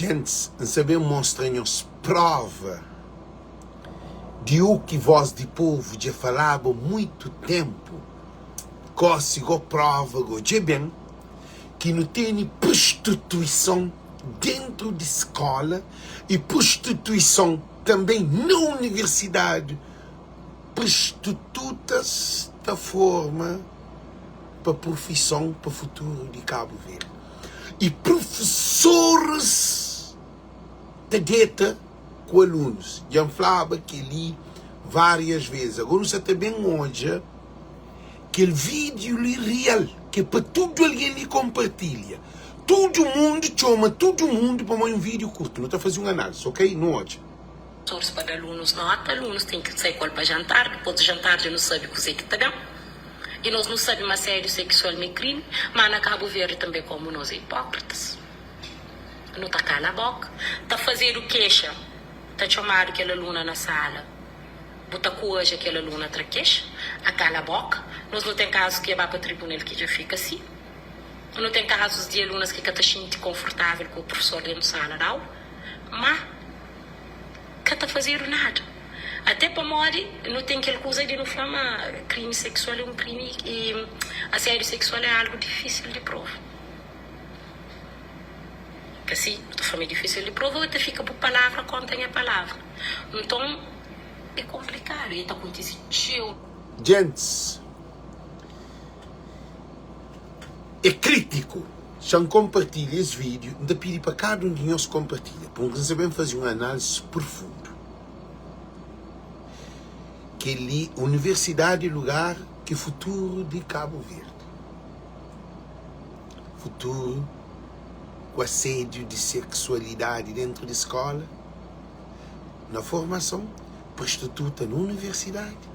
Djentis, N sa ben mostra nhos prova di u ki Voz di Povu dja falaba muitu tenpu. Gosi go prova go dja ben ki nu tene prostituison dentru di skola i prostituison tanben na universidadi. Prostitutas ta forma pa profison pa futuru di Kabu Verdi i profesoris ta deta ku alunus. Dja N flaba kel-li várias vezes. Agora nu sa ta ben odja kel vídiu li real, ki é pa tudu algen li konpartilha. Tudu mundu txoma tudu mundu pamodi un vídiu kurtu. Nu ta faze un análisi, ok? Nu odja. Profesoris pa da alunus nota, alunus ten ki sai ku el pa jantar, dipôs di jantar dja nu sabe kuzê ki ta ben. I nos nu sabe ma asédiu seksual ma é krimi, má na Kabu Verdi tanbê kómu nos é ipókritas, nu ta kala bóka. Ta fazedu kexa, ta txomadu kel aluna na sala, bu ta koaja kel aluna tra kexa, a kala bóka. Nos nu ten kazus ki dja ba pa tribunal ki dja fika si. Nu ten kazus di alunas ki ka ta xinti konfortável ku profesor déntu sala di aula, má. Ka ta fazedu nada. Até pamodi nu ten kel kuza di nu fla ma krimi seksual é un krimi i asédiu seksual é algu difísil di prova. Ka si? Nu ta fla ma é difísil di prova, ta fika bu palavra kontra nha palavra. Nton é konplikadu i ta kontise txeu. Gentis é kritiku. Xa-m konpartilha es vídiu. N ta pidi pa kada un di nhos konpartilha, pa N sa ben faze un análisi profundu. Kel-li, universidadi é lugar ki futuru di Kabu Verdi. Futuru ku asédiu di seksualidadi déntu di skóla, na formason, prostituta na universidadi,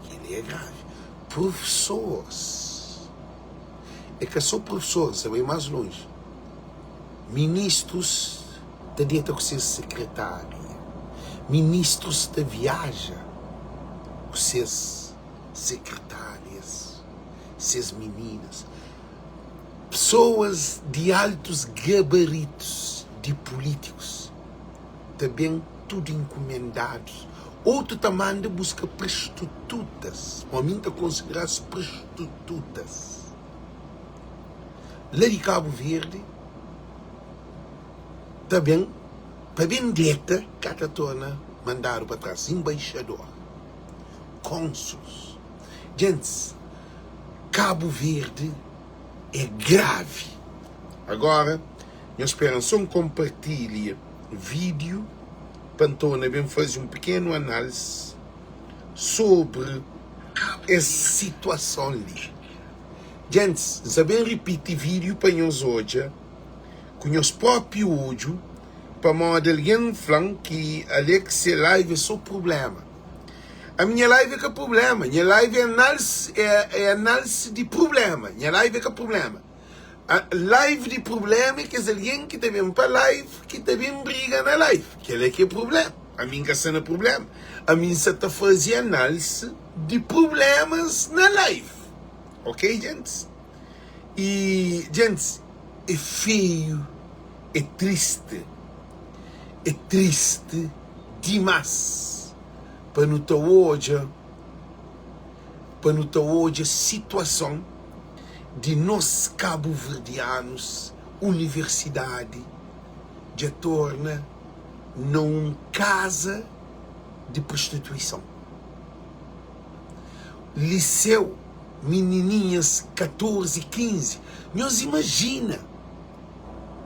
kel-li é gravi. Profesoris. É ka sô profesoris, sa bai más lonji. Ministrus ta deta ku ses sekretária. Ministrus ta viaja ku ses sekretárias, ses mininas. Pesoas di altus gabaritus di pulítikus ta ben tudu inkumendadus. Otu ta manda buska prostitutas, ma mi N ta konsidera-s prostitutas. La di Kabu Verdi ta ben pa ben deta ka ta torna mandadu pa tras. Inbaixador, konsuls, gentis, Kabu Verdi é gravi. Agora, nhos spera-m so N konpartilha vídiu. pa N torna ben faze un pikenu análisi sobri es situason li. Djentis, N sa ben ripiti vídiu pa nhos odja ku nhos própi odju pamodi algen fla-m ki Alex se live é so prubléma. Ami nha live é ka prubléma, nha live é análisi, é análisi di prubléma, nha live é ka prubléma. Live di prublema é kes algen ki ta ben pa live ki ta ben briga na live. Kel-la ki é prublema. Ami N ka sta na prublema. Ami N sa ta faze analisi di prublemas na live. Ok, gentis? I, gentis, é feiu, é tristi, é tristi dimás pa nu ta odja, pa nu ta odja situason. di nos kabuverdianus universidadi dja torna na un kaza di prostituison. Liseu, minininhas 14, 15, nhos imajina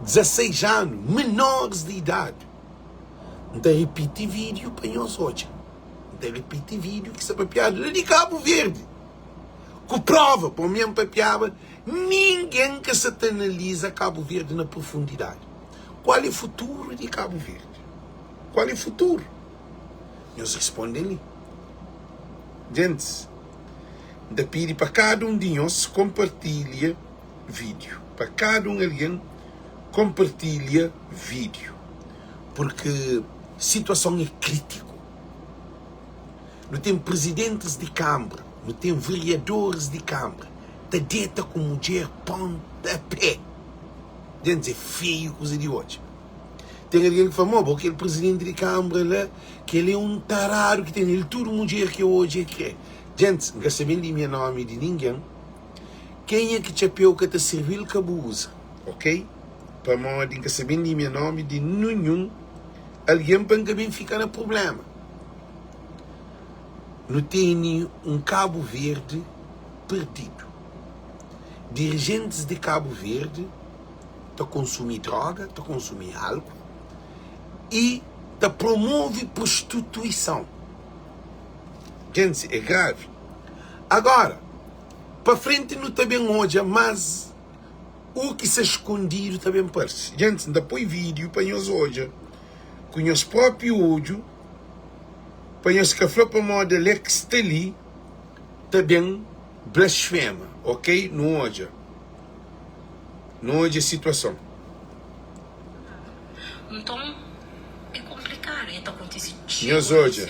16 anu, menores di idadi. N ta ripiti vídiu pa nhos odja. N ta ripiti vídiu ki sta papiadu la di Kabu Verdi. Ku prova, pa mi N papiaba, ningen ka sa ta analiza Kabu Verdi na profundidadi. Kual é futuru di Kabu Verdi? Kual é futuru? Nhos risponde-m li. Gentis, N ta pidi pa kada un di nhos konpartilha vídiu. Pa kada un algen konpartilha vídiu. Purki situason é krítiku. Nu ten prizidentis di kanbra, nu ten veriadoris di kanbra ta deta ku mudjer ponta pé. Dja N dze feiu kuza di odja. Ten algen ki fla, Mo, bo kel prizidenti di kanbra la, kel é un taradu ki ten el tudu mudjer ki odja e kre. Djentis, N ka sta ben limia nomi di ningen. Kenha ki txapéu ka ta sirbi-l ka bu uza, ok? Pamodi N ka sta ben limia nomi di ninhun algen pa N ka ben fika na prubléma. Nu tene un Kabu Verdi perdidu. Dirijentis di Kabu Verdi ta konsumi droga, ta konsumi álku i ta promove prostituison. Djentis, é gravi. Agora, pa frenti nu ta ben odja más u ki sta skondidu ta ben parse. Djentis, N ta poi vídiu pa nhos odja ku nhos própi odju, pa nhos ka fla pamodi Alex sta li ta ben blasfema. Ok, nu odja. Nu odja situason. Nton, é konplikadu i ta kontise txeu Nhos odja.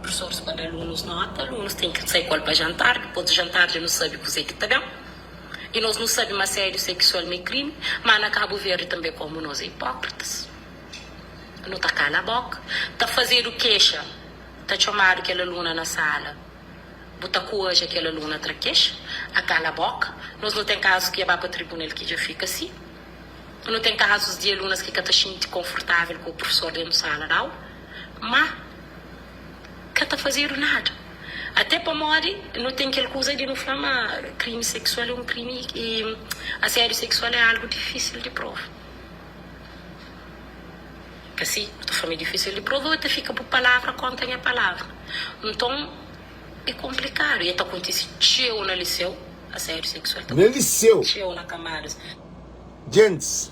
Profesoris pa da alunus nota, alunus ten ki sai ku el pa jantar, dipôs di jantar dja nu sabe kuzê ki ta ben. I nos nu sabe ma asédiu seksual ma é krimi, má na Kabu Verdi tanbê kómu nos é ipókritas, nu ta kala bóka. Ta fazedu kexa, ta txomadu kel aluna na sala. Bu ta koaja kel aluna tra kexa? A kala boka. Nos nu ten kazus ki dja ba pa tribunal ki dja fika si. Nu ten kazus di alunas ki ka ta xinti konfortavel ku prufesor dentu sala di aula. Ma ka ta fazedu nada. Ate pamodi nu ten kel kuza di nu fla ma krimi seksual e un krimi i asédiu seksual e algu difisil di prova. Ka si, bu ta fla ma é difísil di prova, ta fika bu palavra kontra nha palavra. Nton, é konplikadu. I ta kontise txeu na liseu, asédiu seksual ta Na kontise liseu. txeu na kamadas. Gentis,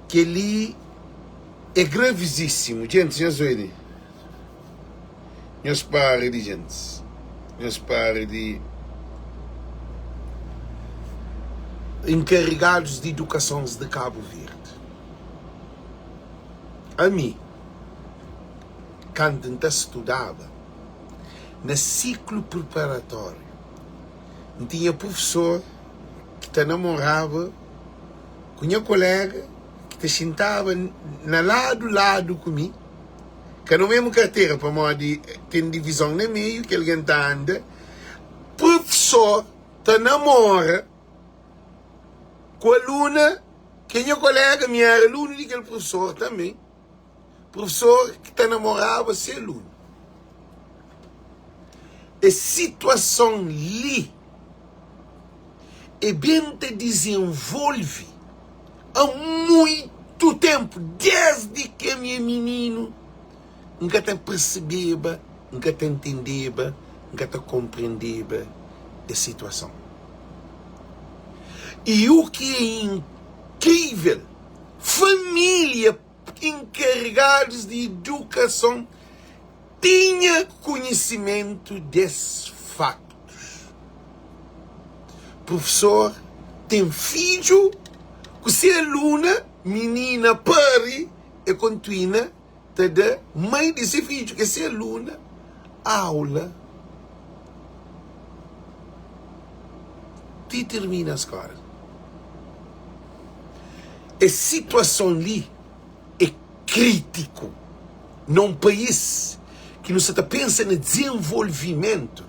kel-li é gravizísimu. Gentis, nhos obi li. Nhos para di gentis. Nhos para di inkarigadus di idukasons di Kabu Verdi. Ami, kantu N ta studaba na siklu priparatóriu, N tinha prufesor ki ta namoraba ku nha koléga ki ta xintaba na ladu ladu ku mi. Ka na mesmu kartera pamodi ten divizon na meiu ki algen ta anda. Prufesor ta namora ku aluna ki é nha kolega, mi era alunu di kel prufesor tanbe, prufesor ki ta namoraba se alunu. Es situason li e ben ta dizenvolve a muitu tenpu, desdi ki ami é mininu, N ka ta persebeba, N ka ta ntendeba, N ka ta konprendeba es situason. I u ki é inkrivel, família, inkaregadus di idukason tinha konhisimentu des faktus. Profesor ten fidju ku se aluna, minina pari, e kontuina ta da mai di se fidju, ki é se aluna, aula ti tirmina skola. Es situason li é kritiku na un país ki nu sa ta pensa na dizenvolvimentu.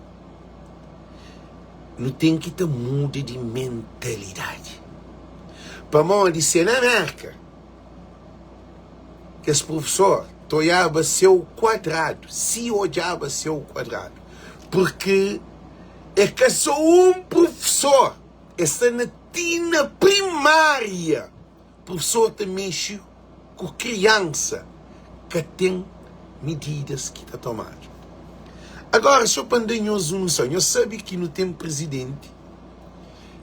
Nu ten ki ta muda di mentalidadi. Pamodi se na Merka kes prufesor ta odjaba seu kuadradu, si odjaba seu kuadradu, purki é ka so un prufesor, es sta na ti na primária. Professor ta mexe ku kriansa ka ten mididas ki ta tomadu. Agora so pa N da nhos un noson, nhos sabe ki nu ten presidenti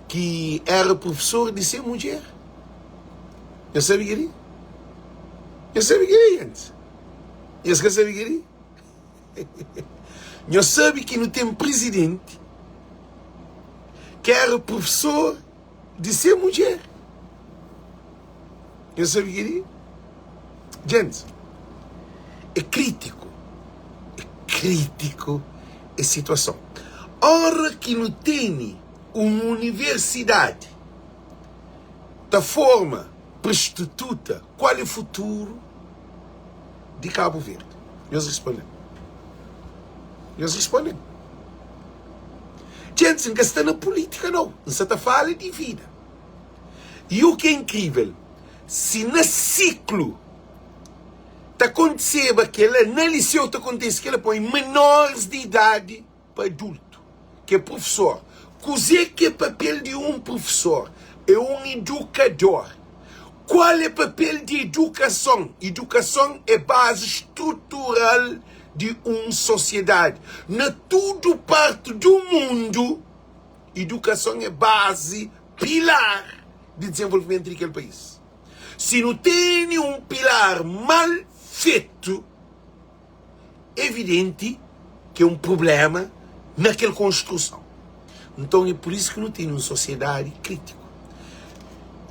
ki era professor di se mudjer? Nhos sabe kel-li? Nhos sabe kel-li gentis? Nhos ka sabe kel-li? Nhos sabe ki nu ten presidenti ki era professor di se mudjer. Nhos sabe kel-li? Gentis, é krítiku, é krítiku es situason. Óra ki nu tene un universidadi ta forma. prostituta, kual é futuru di Kabu Verdi? Nhos responde-m. Nhos responde-m. Djentis, N ka sta na pulítika nau, N sa ta fala di vida. I u ki é inkrível, si na siklu ta kontiseba kela, na liseu ta kontise kela, poi menores di idadi pa adultu, ki é prufesor. Kuzê ki é papel di un prufesor? É un idukador. Kual é papel di idukason? Idukason é bazi strutural di un sosiedadi. Na tudu parti du mundu, idukason é bazi pilar di dizenvolvimentu di kel país. Si nu tene un pilar mal fetu, evidenti ki é un prubléma na kel konstruson. Nton, é pur isu ki nu tene un sosiedadi krítiku.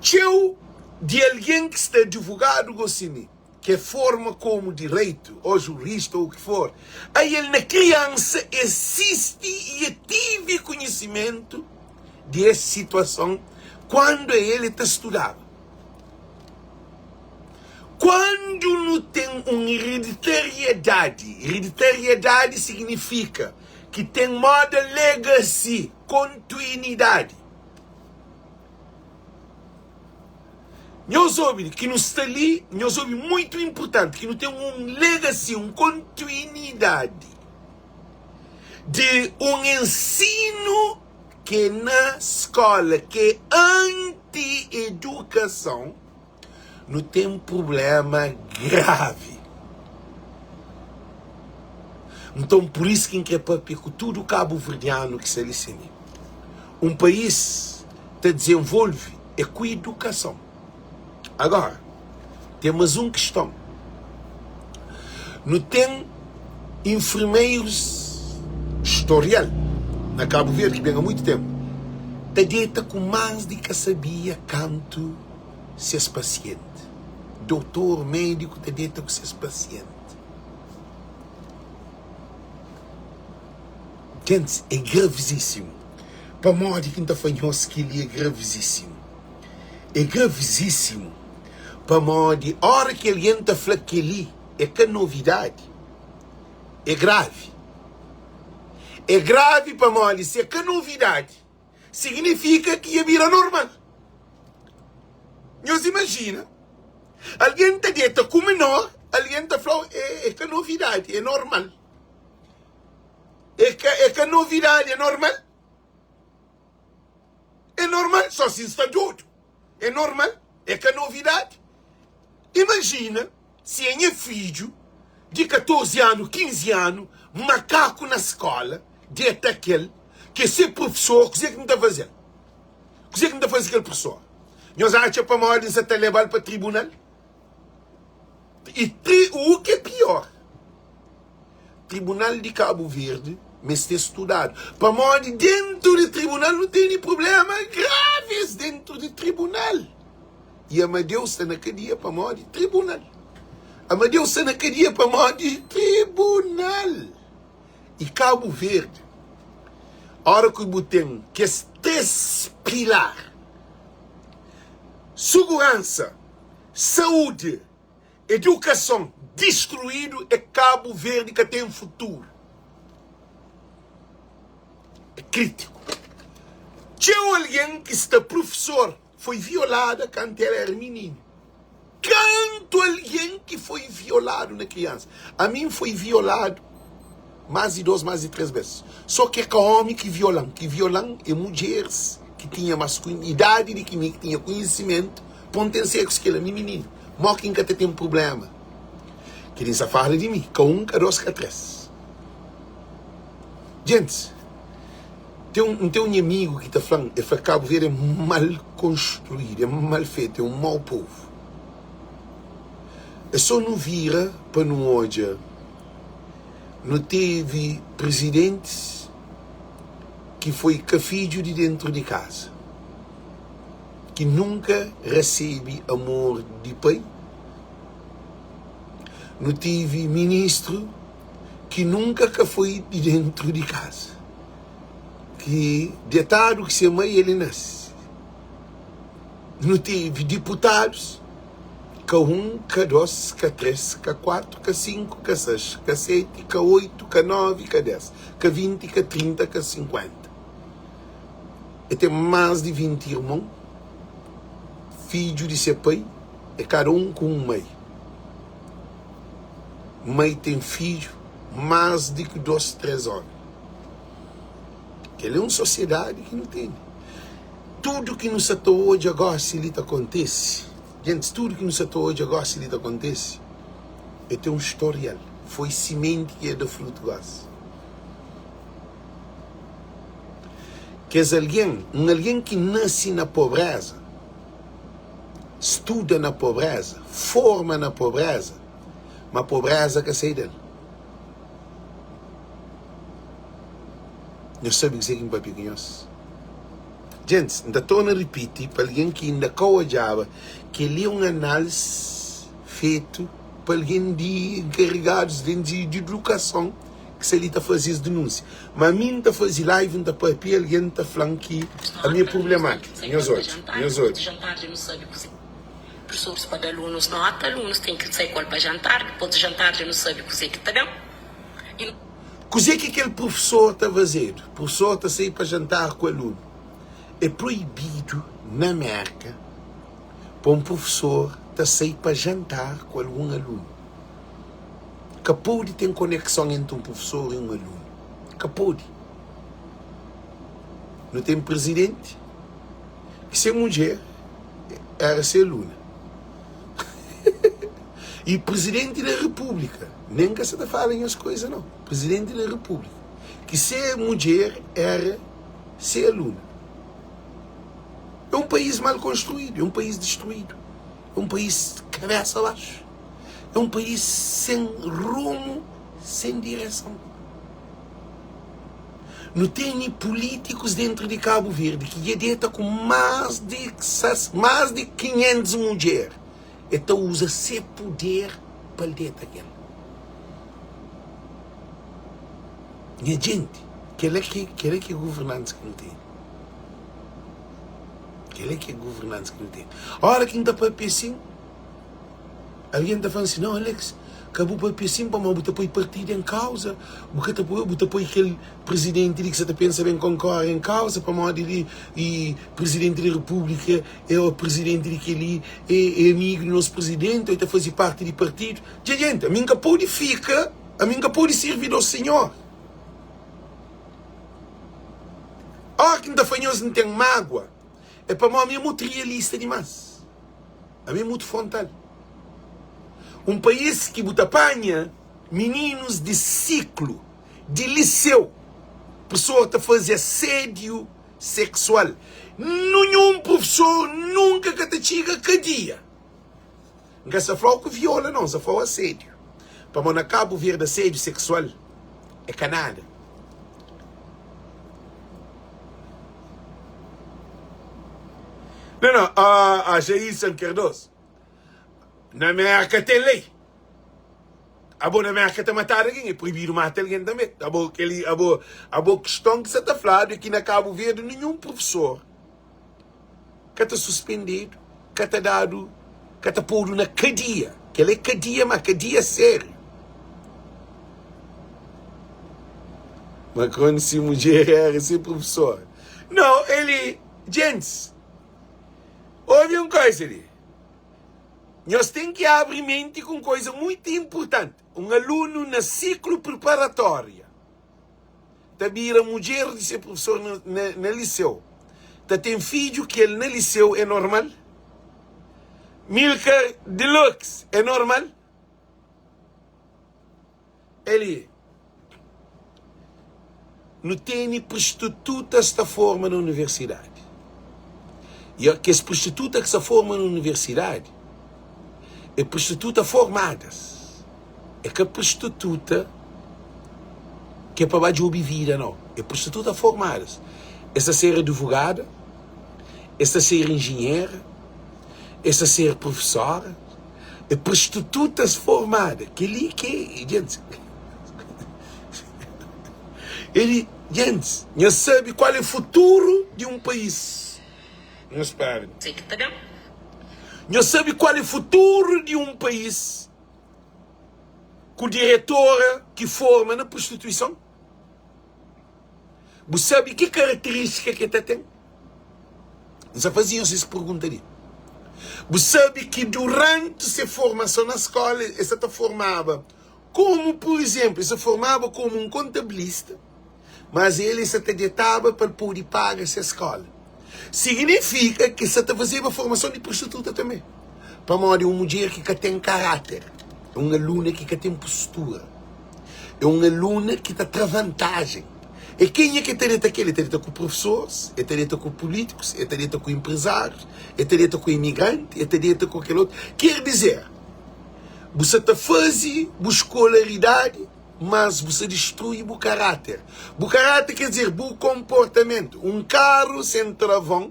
Txeu di algen ki sta advogadu gosi mi, ki é forma komu direitu, ô jurista ô u ki for, ael na kriansa e sisti i e tivi konhisimentu di es situason kuandu ael e ta studaba. Kuandu nu ten un ereditariedadi, ereditariedadi signifika ki ten moda legacy, kontuinidadi. Nhos obi ki nu sta li, nhos obi muitu inpurtanti ki nu ten un legacy, un kontuinidadi di un ensinu ki é na skola, ki é anti-edukason. Nu ten prubléma gravi. Nton, pur isu ki N krê pâpia ku tudu kabuverdianu ki sta li sen mi. Un país ta dizenvolve é ku idukason. Agóra, ten más un kiston. Nu ten infirmerus storial na Kabu Verdi ki ben a muitu ténpu ta deta ku más di ka sabia kantu ses pasienti. Dotor, médiku ta deta ku ses pasienti. Gentis, é gravizísimu. Pamodi ki N ta fla nhos kel-li é gravizísimu? É gravizísimu pamodi óra ki algen ta fla kel-li é ka novidadi, é gravi. É gravi pamodi si é ka novidadi, signifika ki dja bira normal. Nhos imajina, algen ta deta ku menor, algen ta fla-u é ka novidadi, é normal. É ka, é ka novidadi, é normal. É normal, só si N sta dodu. É normal, é ka novidadi. Imajina si é nha fidju di 14 anu, 15 anu, makaku na skola, deta kel ki é se profesor, kuzê ki N ta faze-l? Kuzê ki N ta faze kel profesor? Nhos atxa pamodi N sa ta leba-l pa tribunal? I tri, u ki é pior, tribunal di Kabu Verdi meste studadu, pamodi dentu di tribunal nu tene prublema gravis dentu di tribunal. I Amadeu sta na kadia pamodi tribunal. Amadeu sta na kadia pamodi tribunal. I Kabu Verdi, ora ki bu ten kes 3 pilar, suguransa, saúdi, edukason distruídu é Kabu Verdi ka ten futuru. É krítiku. Txeu algen ki sta prufesor foi violada kantu el éra mininu. Kantu algen ki foi violadu na kriansa. Ami N foi violadu más di 2, más di 3 bes. Sô ki é ka ómi ki viola-m. Ki viola-m é mudjeris ki tinha más idadi di ki mi, ki tinha konhisimentu pa N ten séksu ku el. Ami mininu, mó ki N ka ta ten prubléma? Kel-li N sta fala di mi, ka un, ka dôs, ka três. Gentis, ten un, N ten un nha amigu ki ta fla-m, el fla Kabu Verdi é mal konstruídu, é mal fetu, é un mau povu. É sô nu vira pa nu odja, nu tevi prizidentis ki foi ka fidju di dentru di kaza, ki nunka rasebe amor di pai, nu tevi ministru ki nunka ka foi di dentru di kaza, ki detadu ki se mai el nase. Nu tevi diputadus. Ka un, ka dos, ka tres, ka kuatu, ka sinku, ka seis, ka seti, ka oitu, ka novi, ka des, ka 20, ka 30, ka 50. E ten más di 20 irmon, fidju di se pai, e kada un ku un mai. Mai ten fidju más di ki dos, tres ómi. Kel é un sosiedadi ki nu tene. Tudu ki nu sa ta odja gósi li ta kontise, gentis, tudu ki nu sa ta odja gósi li ta kontise, e ten un storial. Foi simenti ki e da frutu gósi. Kes algen, un algen ki nase na pobréza, studa na pobréza, forma na pobréza, ma pobréza ka sai del. Nhos sabe kuzê ki N papia ku nhos? Gentis, N ta torna ripiti pa algen ki inda ka odjaba, kel-li é un análisi fetu pa algen di enkaregadus di idukason ki sta li ta faze es dinúnsia. Ma ami N ta faze live, N ta papia, algen ta fla-m ki ami é prublemátiku. Nhos odja, nhos odja. Profesoris pa da alunus nota, alunus ten ki sai ku el pa jantar, dipôs di jantar dja nu sabe kuzê ki ta ben. I. Kuzê ki kel profesor ta fazedu? Profesor ta sai pa jantar ku alunu. É proibidu na Mérka pa un profesor ta sai pa jantar ku algun alunu. Ka pode ten konekson entri un profesor i un alunu. Ka pode. Nu ten prizidenti ki se mudjer éra se aluna. I prizidenti da repúblika, nen ka sa ta fala nhos koisa nau, prizidenti da repúblika ki se mudjer éra se aluna. É un país mal konstruídu, é un país distruídu, é un país kabésa baxu, é un país sen rumu, sen direson. Nu tene pulítikus dentru di Kabu Verdi ki dja deta ku más di más di 500 mudjer. E ta uza se puder pa el deta ku el. Nha jenti, kel-la ki kel-la ki é governantis ki nu tene. Kel-la ki é governantis ki nu tene. Óra ki N ta papia asin, Algen ta fla-m si, Nau, Alex, ka bu papia sin pamodi bu ta poi partidu en kauza, bu ka ta poi, bu ta poi kel prizidenti li ki sa ta pensa ben konkore en kauza pamodi li e prizidenti di repúblika e o prizidenti di kel-li e e amigu di nos prizidenti o e ta faze parti di partidu. Dja jenti, ami N ka pode fika, ami N ka pode sirvi dos sinhor. Óra ki N ta fla nhos N ten mágua, é pamodi mi é mutu rialista dimás. Ami é mutu frontal. Un país ki bu ta panha mininus di siklu di liseu, profesor ta faze asédiu seksual. Ninhun profesor nunka ka ta txiga kadia. N ka sta fla-u ku viola nau, N sta fla-u asédiu. Pamodi na Kabu Verdi asédiu seksual é ka nada. Não, não, ah, ah, Jailson Cardoso. Na Merka ten lei. Abo na Merka ta matadu algen, é proibidu mata algen tanbe. Abo, keli, abo, abo kiston ki sa ta fladu é ki na Kabu Verdi ninhun profesor ka ta suspendedu, ka ta dadu, ka ta podu na kadia. Kel é kadia, ma kadia sériu. Macron si mudjer era si profesor. Não, ele, Gents, obi un koisa li. Nhos ten ki abri menti ku un koisa muitu inpurtanti. Un alunu na siklu preparatória ta bira mudjer di se profesor na, na, na liseu. Ta ten fidju ki el na liseu é normal? Milka Deluxe é normal? Eli, Nu tene prostitutas ta forma na universidadi. I kes prostituta ki sta forma na universidadi é prostituta formadas. É ka prostituta ki é pa ba djobe vida, nau. É prostituta formadas. Es ta ser advogada, es ta ser enjinhera, es ta ser profesora. É prostitutas formada. Kel-li ki Gentis, ele, gentis, nhos sabe kual é futuru di un país. Nhos spera. Sei ki ta ben. Nhos sabe kual é futuru di un país ku diretora ki forma na prostituison? Bu sabe ki karaterístika ki el ta ten? N sta faze nhos es pergunta li. Bu sabe ki duranti se formason na skóla el sta ta formaba komu, pur izénplu, el sta formaba komu un kontabilista, mas el el sta ta detaba pa el pode paga se skóla. Siginifika ki el sta ta fazeba formason di prostituta tanbê. Pamodi un mudjer ki ka ten karáter é un aluna ki ka ten postura, é un aluna ki ta tra vantajen. É kenha ki ta deta kel? El ta deta ku profesoris, el ta deta ku pulítikus, el ta deta ku enprezárius, el ta deta ku imigranti, el ta deta ku kel otu. Ker dizer, bu sa ta faze bu skolaridadi, mas bu sa distrui bu karáter. Bu karáter ker dizer bu konportamentu. Un karu sen travon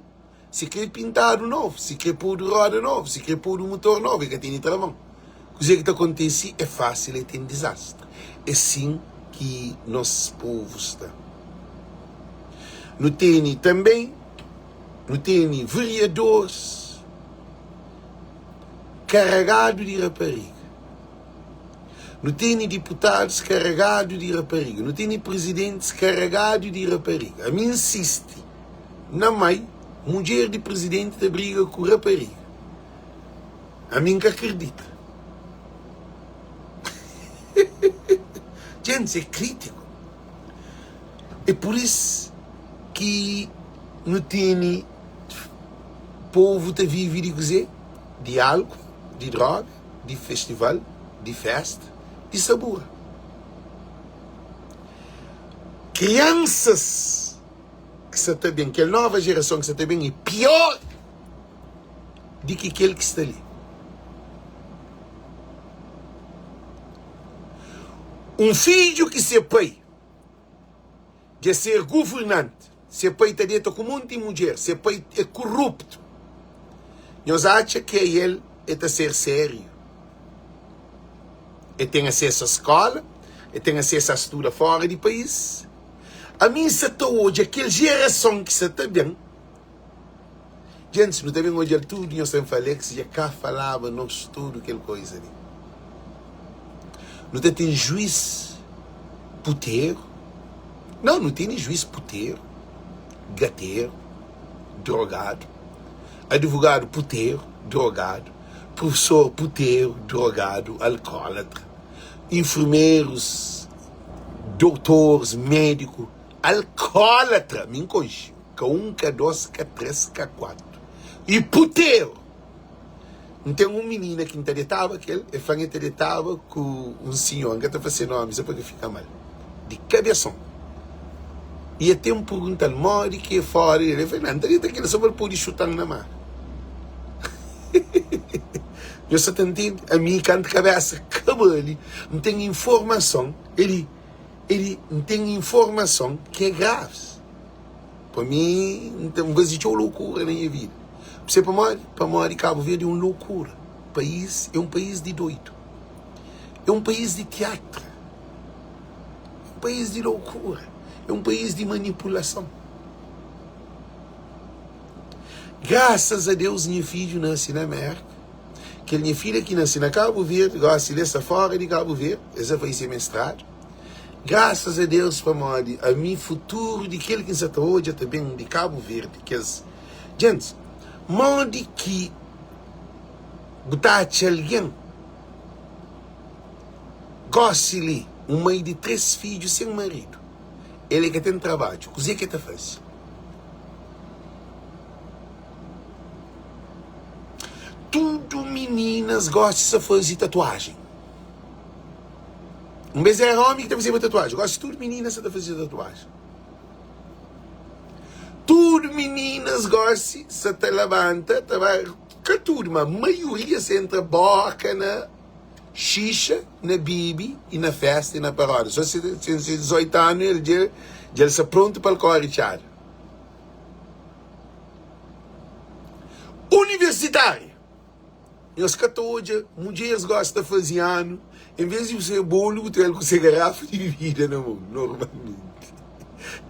Si kre pintadu novu, si kre podu roda novu, si kre podu mutor novu, e ka tene travon. Kuze ki ta kontese e fasil e ten dizastri. E sin ki nos povu sta. Nu tene tanben, nu tene veriadoris karagadu di rapariga. Nu tene diputadus karagadu di rapariga. Nu tene prizidentis karagadu di rapariga. Ami N sisti. Na mai, mudjer di prizidenti ta briga ku rapariga. Ami N ka kridita. Djentis é kritiku. É pur is ki nu tene povu ta vive di kuzê? Di álku, di droga, di festival, di festa, di sabura. Kriansas ki sta ta ben, kel nova jerason ki sta ta ben é pior di ki kel ki sta li. Un fidju ki se pai dja ser guvernanti, se pai ta deta ku monti mudjer, se pai é koruptu, nhos atxa ki ael el ta ser sériu? El ten asesu a skola, el ten asesu a studa fora di país. Ami N sa ta odja kel jerason ki sa ta ben. Djentis, nu ta ben odja-l tudu, nhos ta ben fla, Alex dja ka falaba nos tudu kel koiza li. Nu ta ten juis puteru? Nau, nu tene juis puteru, gateru, drogadu, advogadu puteru, drogadu, profesor puteru, drogadu, alkólatra, infermerus, Doutores, médiku, alkólatra, mi N konxe, ka un, ka dos, ka tres, ka kuatu, i puteru. N ten un minina ki N ta detaba ku el, el fla-m el ta detaba ku un sinhor, N ka ta fla se nómi so pa ka fika mal, di kabeson. I el ten pergunta-l modi ki é fóra di el, el fla, N ta deta ku el so pa el pode xuta-m na mar. Nhos sa ta ntende? Ami, kantu kabésa ka bali, N ten informason, eli, eli, N ten informason ki é graves. Pa mi, N ta, N faze txeu lokura na nha vida. Bu sabe pamodi? Pamodi Kabu Verdi é un lokura. País, é un país di doidu. É un país di tiatru. É un país di lokura. É un país di manipulason. Grasas a Deus nha fidju nase na Merka, kel nha filha ki nase na Kabu Verdi gosi el sta fora di Kabu Verdi, el sta faze se mestradu. Grasas a Deus pamodi ami futuru di kel ki N sa ta odja ta ben di Kabu Verdi. Kes djentis, modi ki bu ta atxa algen gosi li, un mai di 3 fidju sen maridu, el e ka ten trabadju, kuzê ki el ta faze? Tudu mininas gosi sa fazi tatuajen. Un bes era omi ki ta fazeba tatuajen, gosi tudu mininas sa ta fazi tatuajen. Tudu mininas gosi sa ta labanta, ta bai, ka tudu, ma maioria sa entra boka na xixa, na bibi i na festa i na parodia. So si ten 18 anu el dja el sta prontu pa el kori txada. Universitária. Nhos ka ta odja mudjeres gosta ta faze anu, en vez di bu ser bolu bu tra el ku se garafa di bibida na mon, normalmenti.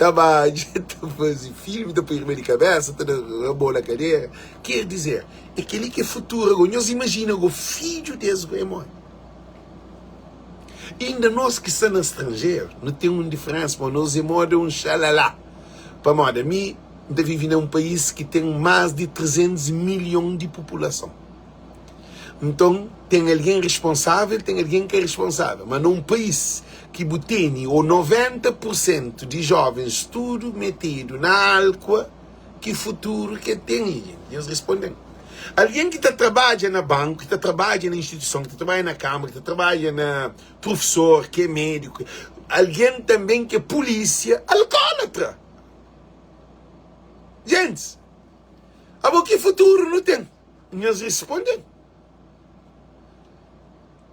Ta badja, ta faze filmi, ta poi riba di kabésa, ta da rabola kadera. Ker dizer, é kel-li ki é futuru ago. Nhos imajina ago, fidju des go é modi? Inda nos ki sta na stranjeru, nu ten un diferénsa, pamodi nos é moda un xalalá. Pamodi ami N ta vive na un país ki ten más di 300 milhon di populason. Nton, ten algen responsável, ten algen ka responsável. Ma na un país ki bu tene ô 90 pur sentu di jóvens tudu metedu na álkua, ki futuru ki el ten? I nhos responde-m, Algen ki ta trabadja na banku, ki ta trabadja na instituison, ki ta trabadja na kámara, ki ta trabadja na profesor, ki é médiku, algen tanben ki é pulísia, alkólatra! Gentis, abo ki futuru nu ten? Nhos responde-m,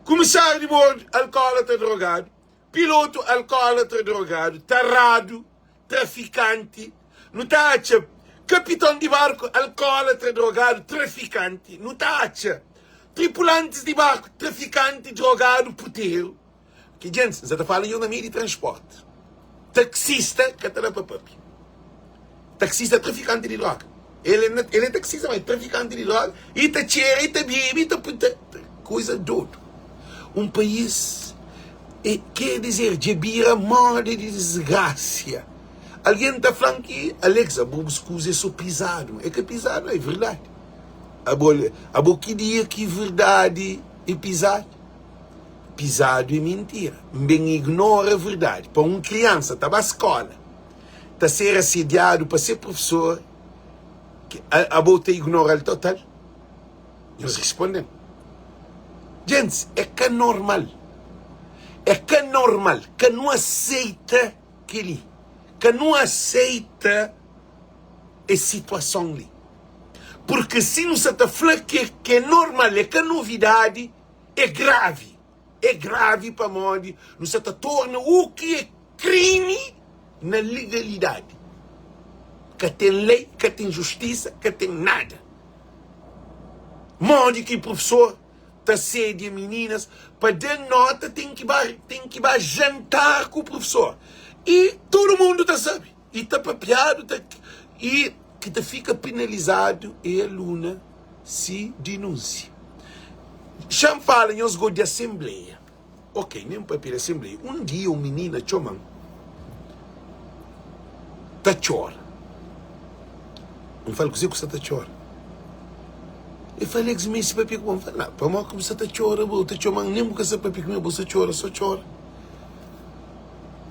Kumisáriu di bordu, alkólatra drogadu, pilotu, alkólatra drogadu, taradu, trafikanti, nu ta atxa kapiton di barku, alkólatra drogadu, trafikanti, nu ta atxa tripulantis di barku, trafikanti, drogadu, puteru. Ki djentis, N sa ta fala nhos na meiu di transporti. Taksista ka ta da pa papia. Taksista é trafikanti di droga. El é, el é taksista, mas é trafikanti di droga. E ta txera, e ta bebe, e ta pui, ta, kuza dodu. Un país, e, ker dizer, dja bira moda di disgrasia. Algen ta fla-m ki, Alex, abo bus kuza é so pizadu. É ka pizadu, é verdadi. Abo, abo ki dia ki verdadi é pizadu? Pizadu é mintira. N ben ignora verdadi. Pa un kriansa ta ba skola, ta ser asediadu pa se profesor, abo ta ignora-l total? Nhos responde-m. Gentis, é ka normal. É ka normal. Ka nu aseita kel-li. Ka nu aseita es situason li. Purki si nu sa ta fla ke é normal, é ka novidadi, É gravi, é gravi pamodi nu sa ta torna u ki é krimi na legalidadi. Ka ten lei, ka ten justisa, ka ten nada. Modi ki profesor ta asedia mininas pa da nota ten ki ba, ten ki ba jantar ku profesor. I tudu mundu ta sabe, i ta papiadu, ta i ki ta fika penalizadu é aluna. si dinúnsia. Xa-m fala nhos go di asenbleia. Ok, nen papia di asenbleia. Un dia un minina txoma-m ta txora. N fala, kuzê ku sta ta txora? El fala, Alex, N meste papia ku bo. N fala, na, pamodi ki bu sta ta txora? Bu ta txoma-m, nen bu ka sta papia ku mi, bu sta txora, so txora.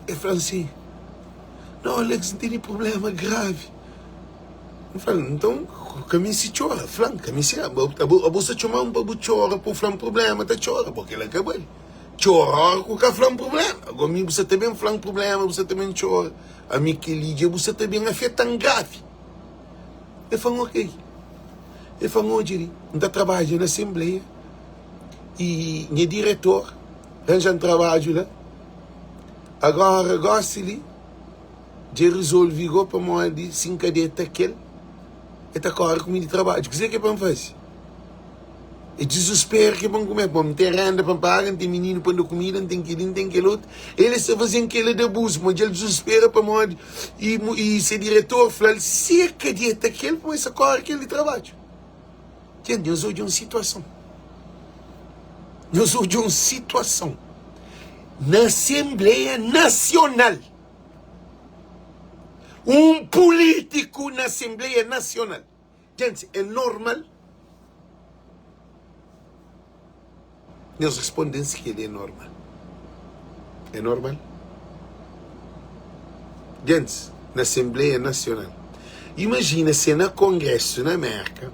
El fla-m si, Nau, Alex, N tene prubléma gravi. N fla-l, Nton, ka meste txora. Fla-m, ka meste nada. Bo, abo, abo sta txoma-m pa bu txora, pa bu fla-m prubléma, ta txora. Bo, kel-la ka bali. Txora óra ku ka fla-m prubléma. Agó mi bu sa ta ben fla-m prubléma, bu sa ta ben txora. Ami kel-li dja bu sa ta ben afeta-m gravi. El fla-m, ok. El fla-m, odja li, N ta trabadja na asenbleia i nha diretor ranja-m trabadju la. Agóra, gósi li. Dja rizolvi go pamodi si N ka deta kel e ta kore ku mi di trabadju. Kuzê ki é pa N faze? É dizusperu ki é pa N kume. Pamodi N ten renda pa N paga, N ten mininu pa N da kumida, N ten kel-li, N ten kel otu. El sta faze-m kel-la di abuzu pamodi dja el dizuspera pamodi i se diretor fla-l si e ka deta kel pamodi el sta kore kel di trabadju. Dja nhos odja un situason. Nhos odja un situason na Asenbleia Nasional. Un pulítiku na Asenbleia Nasional. Gentis, é normal? Nhos responde-m si kel-li é normal. É normal? Gentis, na Asenbleia Nasional. Imajina se na Kongrésu na Mérka,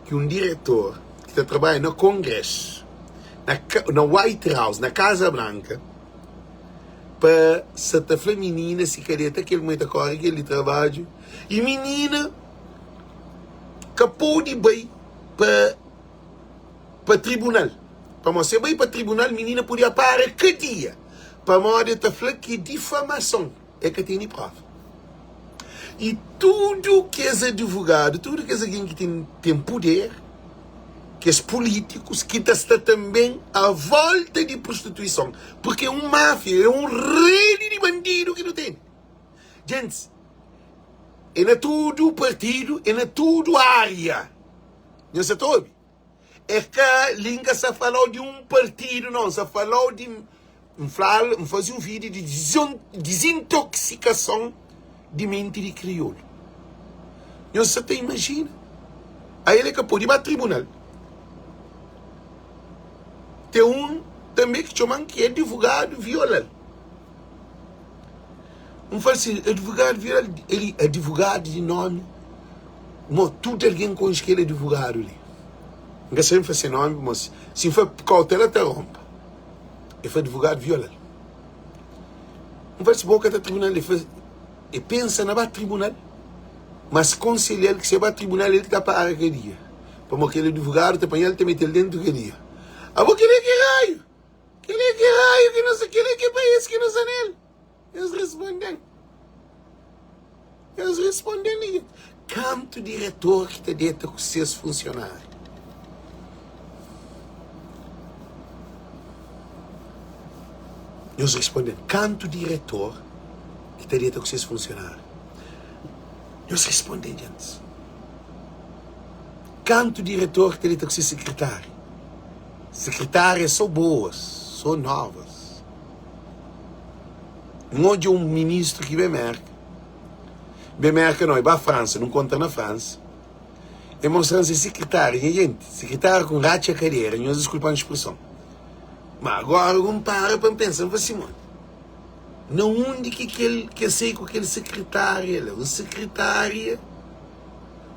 ki un diretor ki ta trabadja na Kongrésu, na, na White House, na Kaza Branka, pa sa ta fla minina si ka deta kel mai ta kore kel di trabadju i minina ka pode bai pa pa tribunal pamodi se bai pa tribunal minina pode apara kadia pamodi el ta fla ki é difamason el ka tene prova i tudu kes advogadu tudu kes algen ki ten ten puder kes pulítikus ki ta sta tanben a volta di prostituison, purki é un máfia, é un redi di bandidu ki nu tene. Djentis, é na tudu partidu, é na tudu ária. Nhos sa ta obi? É ka li N ka sa fala-u di un partidu, nau. N sa fala-u di, N fla-l, N faze un vídiu di dizintoksikason di menti di kriolu. Nhos sa ta imajina? Ael é ka pode ba tribunal. Ten un tanbe ki txoma-m ki é adivogadu viola-l. N fala si, advogadu vira el advogadu di nomi, mo tudu algen konxe kel advogadu li. N ka sabe fla se nomi, mo si N fla kautela ta ronba. El fla advogadu viola-l. N fala si, bo ka ta tribunal? El fla, el pensa na ba tribunal, mas konselha-l ki si el ba tribunal el ki ta para kadia, pamodi kel advogadu ta panha-l ta mete-l dentu kadia. Abo kel-li ki raiu? Kel-li ki raiu ki nu sta, kel-li ki país ki nu sta nel? Es responde-m, es responde-m li, kantu diretor ki ta deta ku ses funsionáriu? Nhos responde-m, kantu diretor ki ta deta ku ses funsionáriu? Nhos responde-m, djentis. Kantu diretor ki ta deta ku se sekretária? Sekretária é sô boas, sô novas. N odja un ministru ki ben Merka, ben Merka nau, e ba Fransa, nu nkontra na Fransa, e mostra-m se sekretária. Nha jenti, sekretária ku un ratxa kadera, nhos diskulpa-m spreson. Ma agora N para pa N pensa, N fla si, Mon, na undi ki kel, ki el sai ku kel sekretária la? Un sekretária.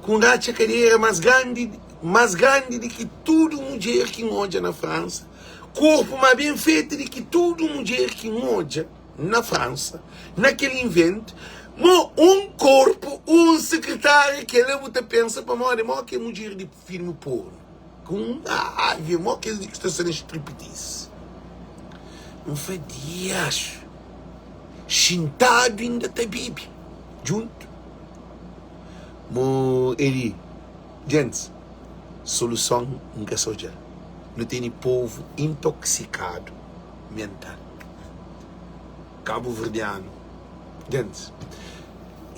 Ku un ratxa kadera más grandi, más grandi di ki tudu mudjer ki N odja na Fransa, korpu más ben fetu di ki tudu mudjer ki N odja na Fransa, na kel inventu, mo un korpu, un sekretária, kel-la bu ta pensa pamodi mo ki é mudjer di filmi pornu, ku un ave, mo kes di ki sta sta na striptease. N fla, diaxu, xintadu inda ta bebe djuntu. Mo Eli, Djentis, soluson N ka sa odja-l. Nu tene povu intoksikadu mental. Kabuverdianu, djentis,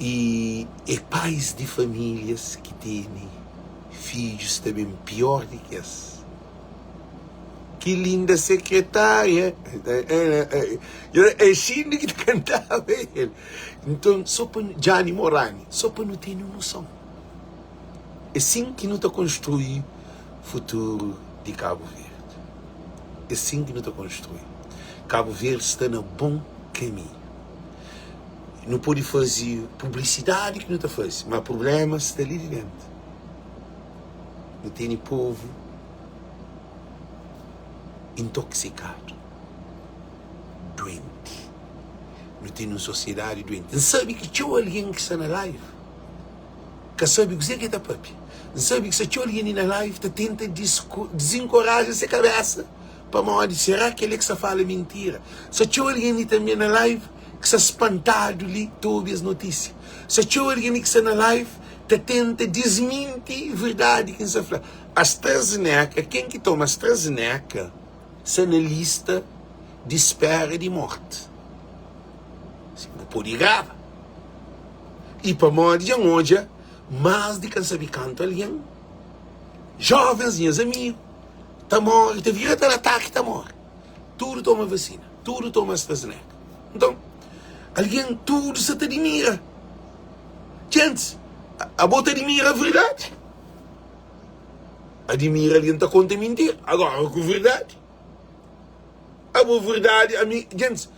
i e pais di familias ki tene fidjus ta ben pior di ki es. Ki linda sekretária É Cindy ki ta kantaba el Nton, so pa nu Gianni Morandi So pa nu tene un noson É sin ki nu ta konstrui futuru di Kabu Verdi É sin ki nu ta konstrui Kabu Verdi sta na bon kaminhu Nu pode faze publisidadi ki nu ta faze Ma prubléma sta li di déntu Nu tene povu intoksikadu, duenti. Nu tene un sosiedadi duenti. N sabe ki txeu algen ki sta na live ka sabe kuzê ki el ta pâpia. N sabe ki sta txeu algen li na live ta tenta dizinkoraja se kabésa pamodi será kel-li ki sta fala mintira? Sta txeu algen li tanbê na live ki sta spantadu li ta obi es notísia. Sta txeu algen li ki sta na live ta tenta disminti verdadi ki N sta fla. AstraZeneca, ken ki toma AstraZeneca sta na lista di spera di morti. Si bu pode grava. I pamodi dja N odja más di ka N sabe kantu algen, jovens, nhas amigu, ta móre, ta vira ta da ataki ta móre. Tudu toma vasina, tudu toma AstraZeneca. Nton, algen tudu sa ta dimira. Djentis, abo ta dimira verdadi? Adimira algen ta konta mintira. Agora ku verdadi, abo verdadi, ami, djentis,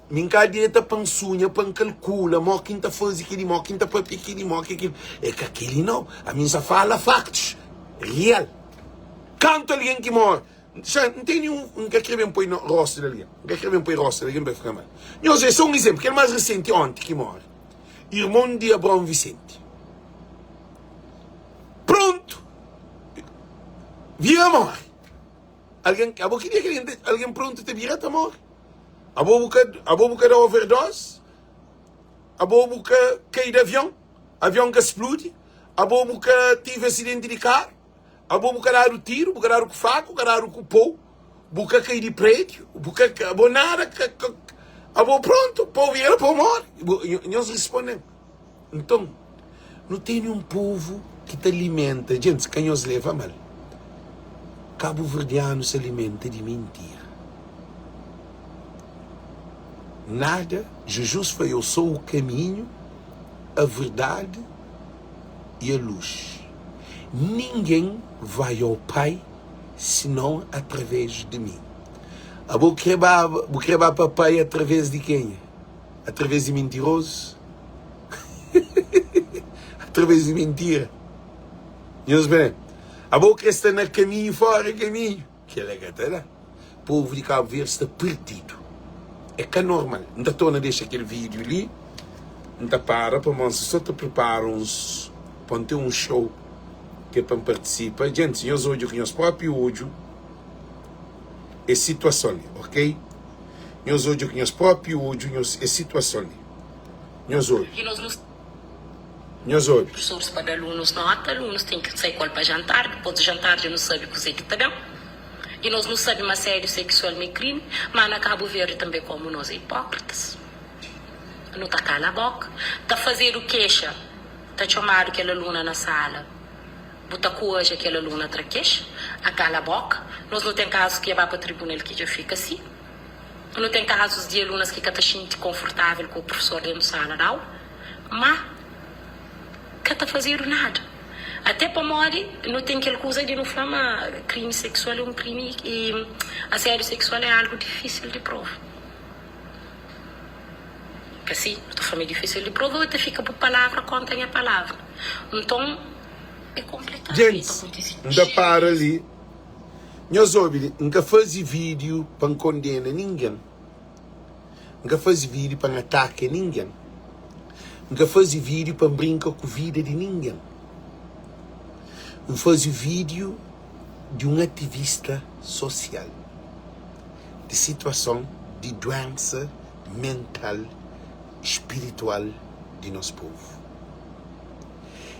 mi N ka deta pa N sunha, pa N kalkula mo ki N ta faze kili, mo ki N ta papia kili, mo ki kili. É ka kili nau. Ami N sa fala faktus real. Kantu algen ki more, xa, N tene un, N ka kre ben poi rostu di algen, N ka kre ben poi rostu di algen pa fika mal. Nhos, é so un izénplu, kel más resenti onti ki more, irmon di Abraon Visenti. Prontu! Vira móre. Algen, abo ki dia ki algen, algen prontu ta bira ta móre? Abo bu ka, abo bu ka da overdose? Abo bu ka kai di avion? Avion ka spludi? Abo bu ka tive asidenti di karu? Abo bu ka dadu tiru, bu ka dadu ku faka, bu ka dadu ku pou, bu ka kai di prédiu, bu ka, abo nada ka, ka. Abo prontu, povu bira pa móre. Nhos responde-m, Nton, nu tene un povu ki ta alimenta Gentis, ka nhos leva mal. Kabuverdianus alimenta di mintira. Nada, Jesus fla, Eu sou o caminho, a verdade e a luz. Ninguém vai ao Pai senão através de mim. Abo kre ba, bu kre ba pa Pai através di kenha? Através di mintirozu? Através di mintira? Nhos ben, abo kre sta na kaminhu fora kaminhu? Kela ka ta da. Povu di Kabu Verdi sta perdidu. É ka normal. N ta torna dexa kel vídiu li. N ta para pamodi N sta so ta pripara uns pa N ten un show ki é pa N partisipa. Djentis, nhos odja ku nhos própi odju es situason li, ok? Nhos odja ku nhos própi odju nhos es situason li. Nhos obi. Nhos obi. Prusoris pa da alunus nota, alunus ten ki sai ku el pa jantar, dipôs di jantar dja nu sabe kuzê ki ta ben. I nos nu sabe ma asédiu seksual ma é krimi, má na Kabu Verdi tanbê komu nos é ipókritas, nu ta kala boka. Ta fazedu kexa, ta txomadu kel aluna na sala, bu ta koaja kel aluna tra kexa, a kala boka. Nos nu ten kazus ki dja ba pa tribunal ki dja fika si. Nu ten kazus di alunas ki ka ta xinti konfortável ku prufesor dentu sala di aula. Má ka ta fazedu nada. Até pamodi nu ten kel kuza di nu fla ma krimi seksual é un krimi i asédiu seksual é algu difísil di prova. Ka si? Nu ta fla ma é difísil di prova ô ta fika bu palavra kontra nha palavra. Nton é konplikadu i ta Gentis, kontise N ta txeu para bês. li. Nhos obi li, N ka faze vídiu pa N kondena ningen. N ka faze vídiu pa N ataka ningen. N ka faze vídiu pa N brinka ku vida di ningen. N faze vídiu di un ativista sosial di situason di duénsa mental, spiritual di nos povu.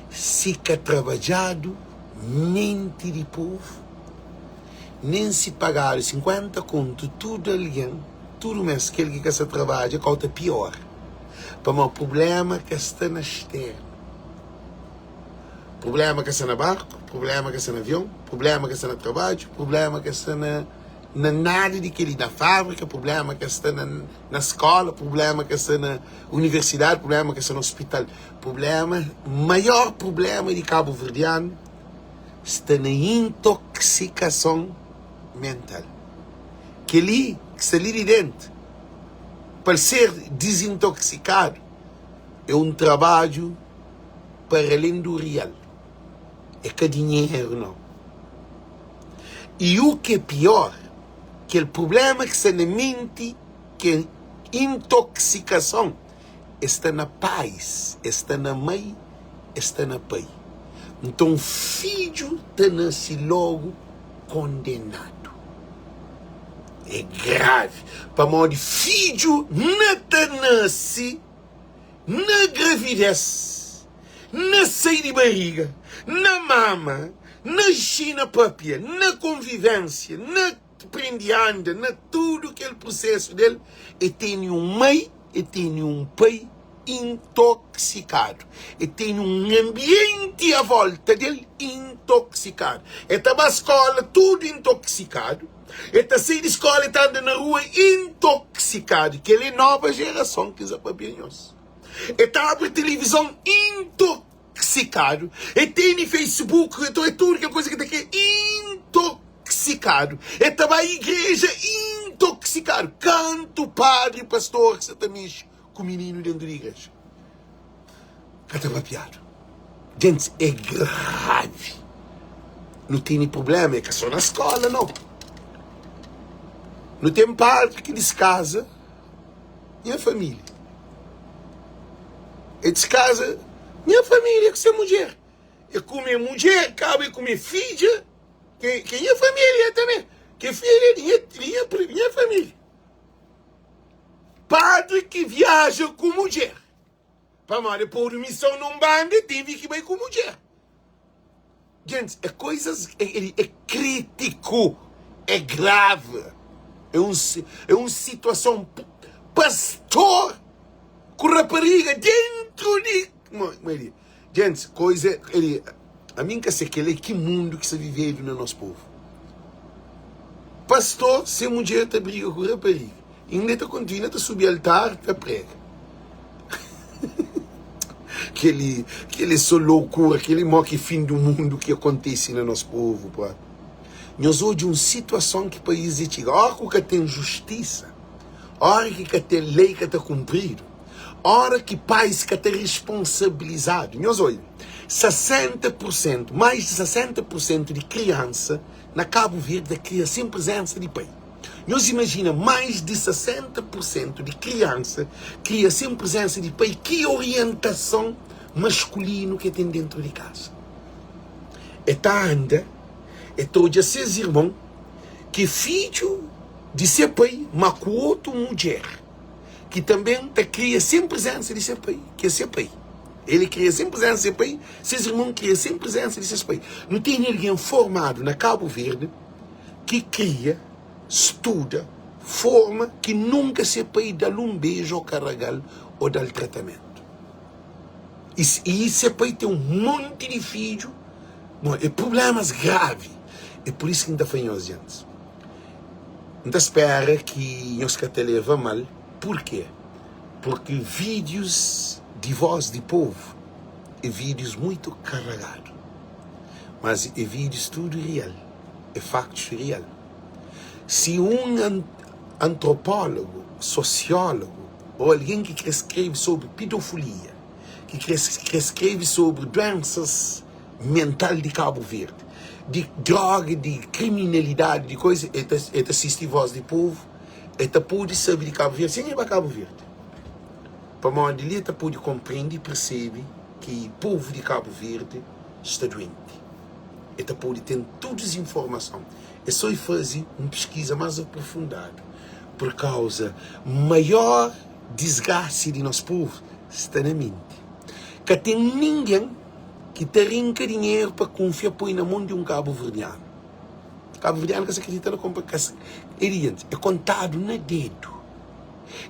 Si ka trabadjadu menti di povu, Nen si pagadu 50 kontu tudu algen tudu mes kel ki ka sa trabadja kau ta piora pamodi prublema ka sta na sternu prublema ka sta na barku prublema ka sta na avion prublema ka sta na trabadju prublema ka sta na na nada di keli na fabrika prublema ka sta na na skola prublema ka sta na universidadi prublema ka sta na ospital prublema maior prublema di kabuverdianu sta na intoksikason mental. Kel-li ki sta li di déntu, pa el ser dizintoksikadu, é un trabadju para alén du real. É ka dinheru, nau. I u ki é piór, kel prubléma ki sta na menti, ki é intoksikason, Es sta na pais, es sta na mai, es sta na pai. Nton fidju ta nase lógu kondenadu. É gravi, pamodi fidju na ta nase na gravidez, na sai di bariga, na mama, na nxina papia, na konvivensia, na prende anda, na tudu kel prusesu del, e tene un mai, e tene un pai intoksikadu, e tene un anbienti a volta del intoksikadu. E ta ba skola tudu intoksikadu, e ta sai di skola e ta anda na rua intoksikadu. Kel é nova jerason ki N sa papia nhos. E ta abri tilivizon intoksikadu. Intoksikadu, e tene Facebook, e é tudu kel kuza ki ta kre intoksikadu, e ta bai igreja intoksikadu. Kantu padri, pastor ki sa ta mexe ku mininu dentu di igreja ka ta papiadu. Gentis, é gravi. Nu tene prublema, é ka so na skola nau. Nu ten padri ki diskaza. Nha família. E diskaza nha família ku se mudjer. E kume mudjer, kaba e kume fidja, ke ke nha família tanbe, ke filha di nha di nha pri nha família. Padri ki viaja ku mudjer, pamodi e podu mison nun banda, e tevi ki bai ku mudjer. Gentis, é koizas, é, é, é krítiku, é grave, é un, é un situason. Pastor ku rapariga dentru di Maria. Gentis, koisa é ami N ka se kel é ki mundu ki sta vivedu na nos povu. Pastor se mudjer ta briga ku rapariga, inda el ta kontinua ta subi altar ta prega. Kel-li, kel-li é so loucura, kel-li mó ki fin du mundu ki akontese na nos povu, propi. Nhos odja un situason ki país dja txiga, óra ku ka ten justisa, óra ki ka ten lei ka ta kunpridu, óra ki pais ka ta responsabilizadu. Nhos odja, 60 pur sentu, mais di 60 pur sentu di kriansa na Kabu Verdi ta kria sen prezensa di pai. Nhos imajina mais di 60 pur sentu di kriansa kria sen prezensa di pai, ki orientason maskulinu ki el ten dentu di kaza? El ta anda, el ta odja ses irmon ki é fidju di se pai, má ku otu mudjer, ki tanbê ta kria sen prezensa di se pai, ki é se pai. El kria sen prezensa di se pai, ses irmon kria sen prezensa di ses pai. Nu tene algen formadu na Kabu Verdi ki kria, studa, forma ki nunka se pai da-l un beju ô karaga-l ô da-l tratamentu. I se pai ten un monti di fidju. Bon, é prublémas gravi. É pur isu ki N ta fla nhos, gentis, N ta spera ki nhos ka ta leva mal. Purkê? Purki vídius di Vós di Povu é vídius muitu karagadu. Mas é vídius tudu real, é faktus real. Si un antropólogu, sosiólogu ô algen ki krê skrebe sobri pidofilia, ki krê krê skrebe sobri duénsas mental di Kabu Verdi, di droga, di kriminalidadi, di koisa, el ta el ta sisti Voz di Povu, el ta pode sabe di Kabu Verdi sen el ba Kabu Verdi. Pamodi li el ta pode konprende i persebe ki povu di Kabu Verdi sta duenti. El ta pode ten tudu es informason. É sô el faze un piskiza más aprofundadu, pur kauza maior disgrasi di nos povu sta na menti. Ka ten ningen ki ta rinka dinheru pa kunfia poi na mon di un kabuverdianu. Kabuverdianu ka sa kridita na konpa ka sa e di djenti. É kontadu na dedu.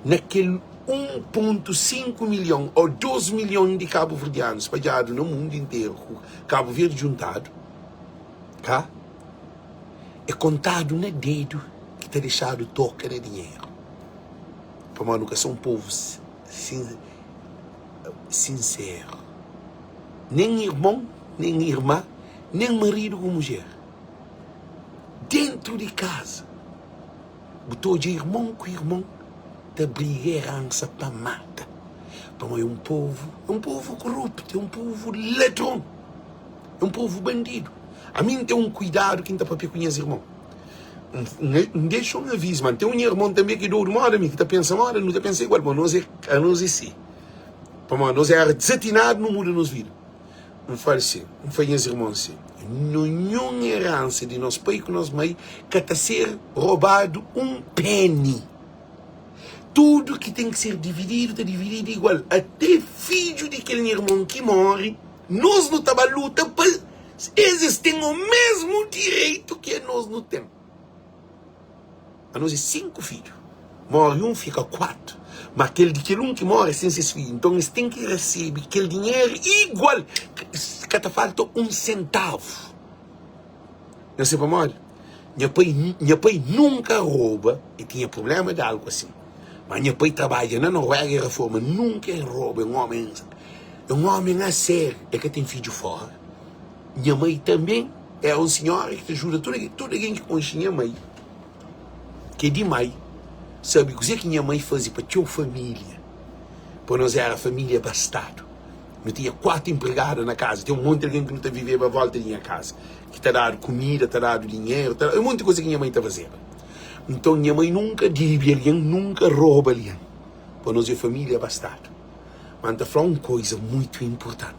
Na kel 1.5 milhon ô 2 milhon di kabuverdianu spadjadu na mundu interu ku Kabu Verdi djuntadu, ka é kontadu na dedu ki ta dexadu toka na dinheru. Pamodi nu ka ser un povu sinseru. Nen irmon, nen irma, nen maridu ku mudjer. Dentru di kaza, bu ta odja irmon ku irmon ta briga eransa pa mata. Pamodi é un povu, é un povu koruptu, é un povu ladron, é un povu bandidu. Ami N ten un kuidadu ki N ta papia ku nhas irmon. N dexa un avizu, ma N ten un irmon tanbe ki é dodu moda mi, ki ta pensa moda nu ta pensa igual, ma nos é, anos é si. Pamodi nos éra dizatinadu, nu muda nos vida. N fla-l si, N fla nhas irmon si, Ninhun eransa di nos pai ku nos mai ka ta ser robadu un peni. Tudu ki ten ki ser divididu, ta divididu igual. Ate fidju di kel nha irmon ki móre, nos nu ta ba luta pa es es ten o mesmu direitu ki anos nu ten. Anos é 5 fidju, móre un fika 4, má kel di kel un ki móre é sen ses fidju, nton es ten ki resebe kel dinheru igual, ka ta falta un sentavu. Nhos sabe pamodi? Nha pai, nha pai nunka roba, el tinha prubléma di algu asin, má nha pai trabadja na Noruega, el reforma, nunka el roba, é un ómi, é un ómi a sériu, el ka ten fidju fóra. Nha mai tanbe éra un sinhora ki ta juda tudu algen. Tudu algen ki konxe nha mai, ki é di mai, sabe kuzê ki nha mai faze pa txeu família. Pa nos éra família abastadu. Nu tinha kuatu enpregada na kaza. Ten un monti algen ki nu ta viveba vólta di nha kaza, ki ta dadu kumida, ta dadu dinheru, ta dadu un monti kuza ki nha mai ta fazeba. Nton, nha mai nunka debe algen, nunka roba algen. Pa nos é família abastadu. Má N ta fla un kuza mutu inportanti.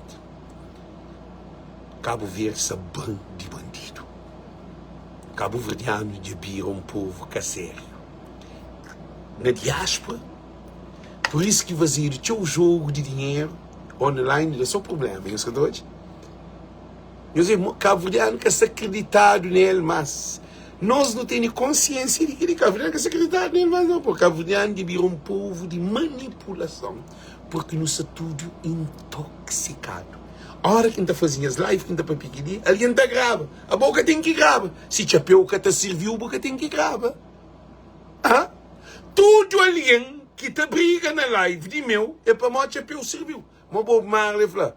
Kabu Verdi sta ban di bandidu. Kabuverdianu dja bira un povu ka sériu na diáspora. Pur isu ki fazedu txeu jogu di dinheru online da so prubléma. Nhos ka ta odja? Nhos é kabuverdianu ka sta kriditadu na el más. Nos nu tene konsiensia di kel-li. Kabuverdianu ka sta kriditadu nel más nau. Kabuverdianu dja bira un povu di manipulason purki nu sta tudu intoksikadu. Óra ki N ta faze nhas live ki N ta papia kel-li, algen ta graba. Abo ka ten ki graba. Si txapéu ka ta sirbi-u, bu ka ten ki graba. Ha? Tudu algen ki ta briga na live di meu é pamodi txapéu sirbi-u. Má Bob Marley fla.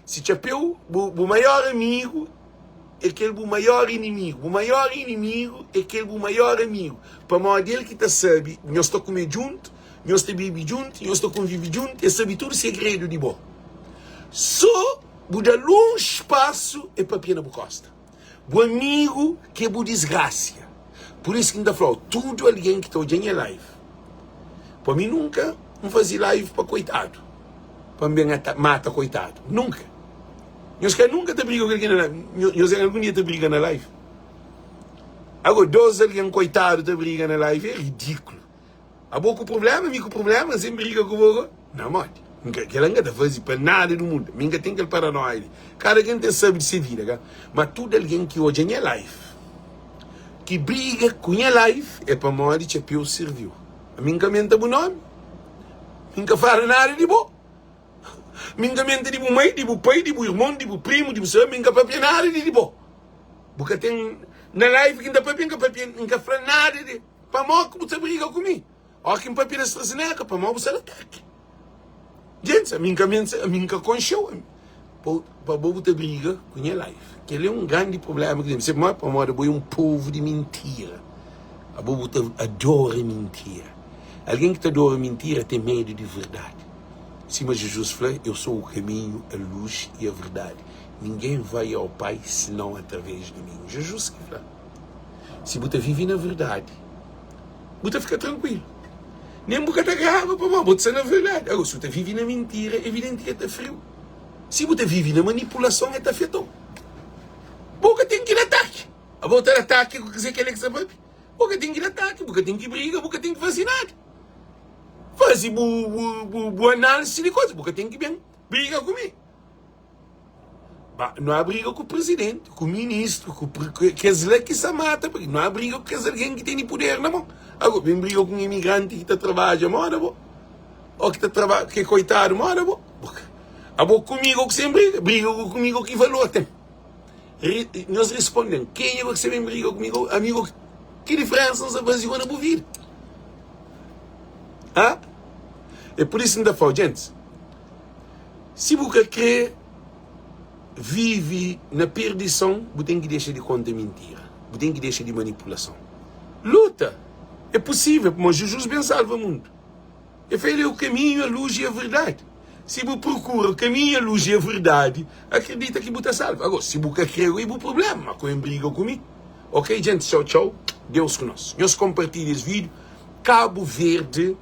Si txapéu, bu, bu maior amigu é kel bu maior inimigu. Bu maior inimigu é kel bu maior amigu. Pamodi el ki ta sabe, nhos ta kume djuntu, nhos ta bebe djuntu, nhos ta konvive djuntu, el sabe tudu segredu di bo. Sô bu da-l un spasu, el papia na bu kósta. Bu amigu ki é bu disgrasia. Pur isu ki N ta fla-u, tudu algen ki ta odja nha live, pa mi nunka N faze live pa koitadu, pa N ben mata koitadu. Nunka. Nhos ka nunka ta briga ku algen na live. Nhos algun dia ta briga na live? Ago, dos algen koitadu ta briga na live é ridikulu. Abo ku problema, mi ku problema, N sen briga ku bo go? Na modi? N ka, kela N ka ta faze pa nada du mundu. Mi N ka ten kel paranoia li. Kada algen ten sabe di se vida, ka? Ma tudu algen ki odja nha life, ki briga ku nha life, é pamodi txapéu sirviu. Mi N ka menta bu nomi, mi N ka fala nada di bo, mi N ka menta di bu mai, di bu pai, di bu irmon, di bu primu, di bu sa, mi N ka papia nada di di bo. Bu ka ten, na life ki N ta papia, N ka papia, N ka fla nada di. Pamodi ki bu ta briga ku mi? Óki ki N papia na Straseneka, pamodi bu sta na ataki? Gentis, ami N ka menti, ami N ka konxe-u. Pa bo bu ta briga ku nha life. Kel-li é un grandi prubléma ki ten. Sabe pamodi? Pamodi abo é un povu di mintira. Abo bu ta adora mintira. Algen ki ta adora mintira ten medu di verdadi. Sima Jizus fla, Eu sou o kaminhu, a lus i a verdadi. Ningen vai ao Pai senão através di mi. Jizus ki fla. Si bu ta vive na verdadi, bu ta fika trankuilu. Nen bu ka ta graba pamodi bu ta sta na verdadi. Agora, si bu ta vive na mintira, evidenti ki el ta fri-u. Si bu ta vive na manipulason, el ta afeta-u. Bu ka ten ki da ataki. Abo ta da ataki ku kuzê ki el é ki sta papia? Bu ka ten ki da ataki, bu ka ten ki briga, bu ka ten ki faze nada. Faze bu, bu, bu, bu análise di koza. Bu ka ten ki ben briga ku mi. Ba, nu a briga ku presidenti, ku ministru, ku kes la ki sa mata, porque nu a briga ku kes algen ki tene puder na mon. Ago, ben briga ku un imigranti ki ta trabadja moda bo, o ki ta trabadja, ki é koitadu moda bo. Abo kumigu ku sen briga, briga ku kumigu ki valor ten? Nhos responden, kenha ku ki sa ben briga kumigu? Amigu, ki diferensa N sa faze ku na bu vida? Ha? É por isso N ta fala, gentis, Si bu ka krê vive na perdison, bu ten ki dexa di konta mintira, bu ten ki dexa di manipulason. Luta! É pusível, pamodi Jizus ben salva mundu. El fla, El é o kaminhu, a lus i a verdadi. Si bu prokura o kaminhu, a lus i a verdadi, akredita ki bu ta salva. Agora, si bu ka krê, é bu prubléma, ma ku N briga ku mi. Ok, djenti, txau, txau. Deus ku nos. Nhos konpartilha es vídiu. Kabu Verdi.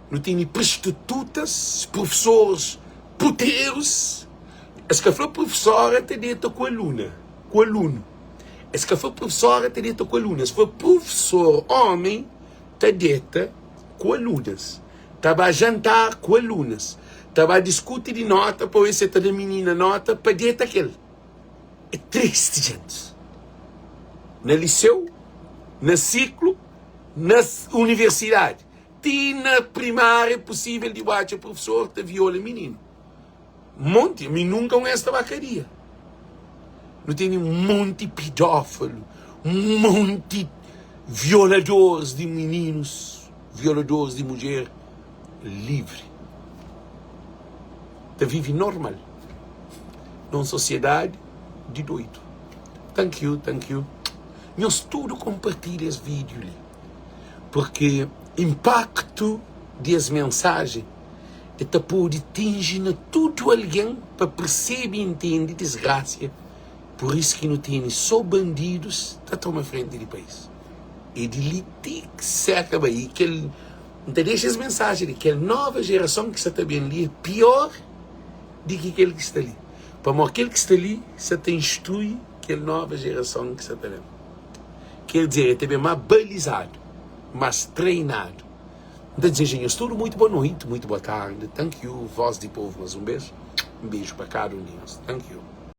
Nu tene prostitutas, profesores puterus. Es ka fla profesora ta deta ku aluna, ku alunu. Es ka fla profesora ta deta ku aluna, es fla profesor omi ta deta ku alunas, ta ba jantar ku alunas, ta ba diskuti di nota pa oe se ta da minina nota pa deta kel. É tristi, gentis. Na liseu, na siklu, na universidadi. Ti na primária é pusível di bu atxa profesor ta viola mininu. Monti, mi nunka un es ta ba kadia. Nu tene un monti pidófilu, un monti violadores di mininus, violadores di mudjer livri. Ta vive normal na un sosiedadi di doidu. Thank you, thank you. Nhos tudu konpartilha es vídiu li. Purki inpaktu di es mensajen e ta pode tinji na tudu algen pa persebe i intende disgrasia. Pur isu ki nu tene so bandidus ta toma frenti di país. E di li ti seka bai. I kel, N ta dexa es mensajen li, kel nova jerason ki sta ta ben li e pior di ki kel ki sta li. Pamodi kel ki sta li sta ta instrui kel nova jerason ki sta ta ben. Ker dizer, el ta ben má balizadu, más treinadu. N ta dizeja nhos tudu muitu boa noiti, muitu boa tardi. Thank you, Voz di Povo, más un bês. Un beju pa kada un di nhos. Thank you.